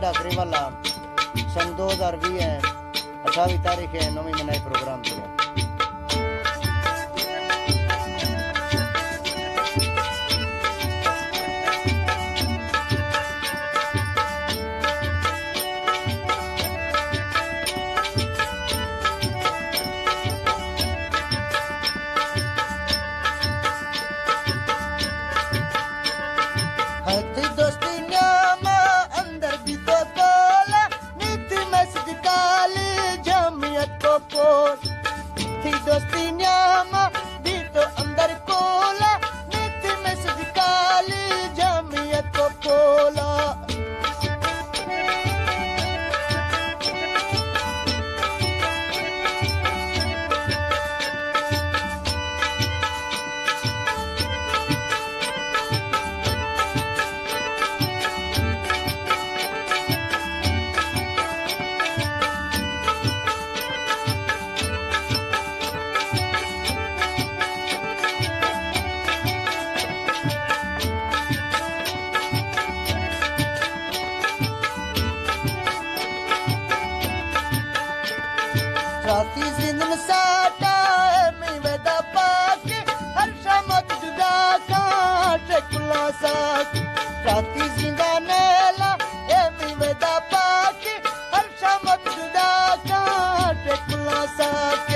ڈاکری والا سن دو ہزار ویہہ ءِ اٹھاوی تاریخ ءَ نویں مہینہ ءِ پروگرام تھیا۔ ہتی دوستی نیاما اندر بیتو کولا، نیتی مسجد کالی جمعیت کو پول۔ تھی دوستی نیاما بیتو اندر کولا، نیتی مسجد کالی جمعیت کو پولا۔ ساتی زند مساٹا اے می ودا پاک، ہر شامت جدا کاٹ کلا ساک۔ ساتی زندہ نیلا اے می ودا پاک، ہر شامت جدا کاٹ کلا ساک۔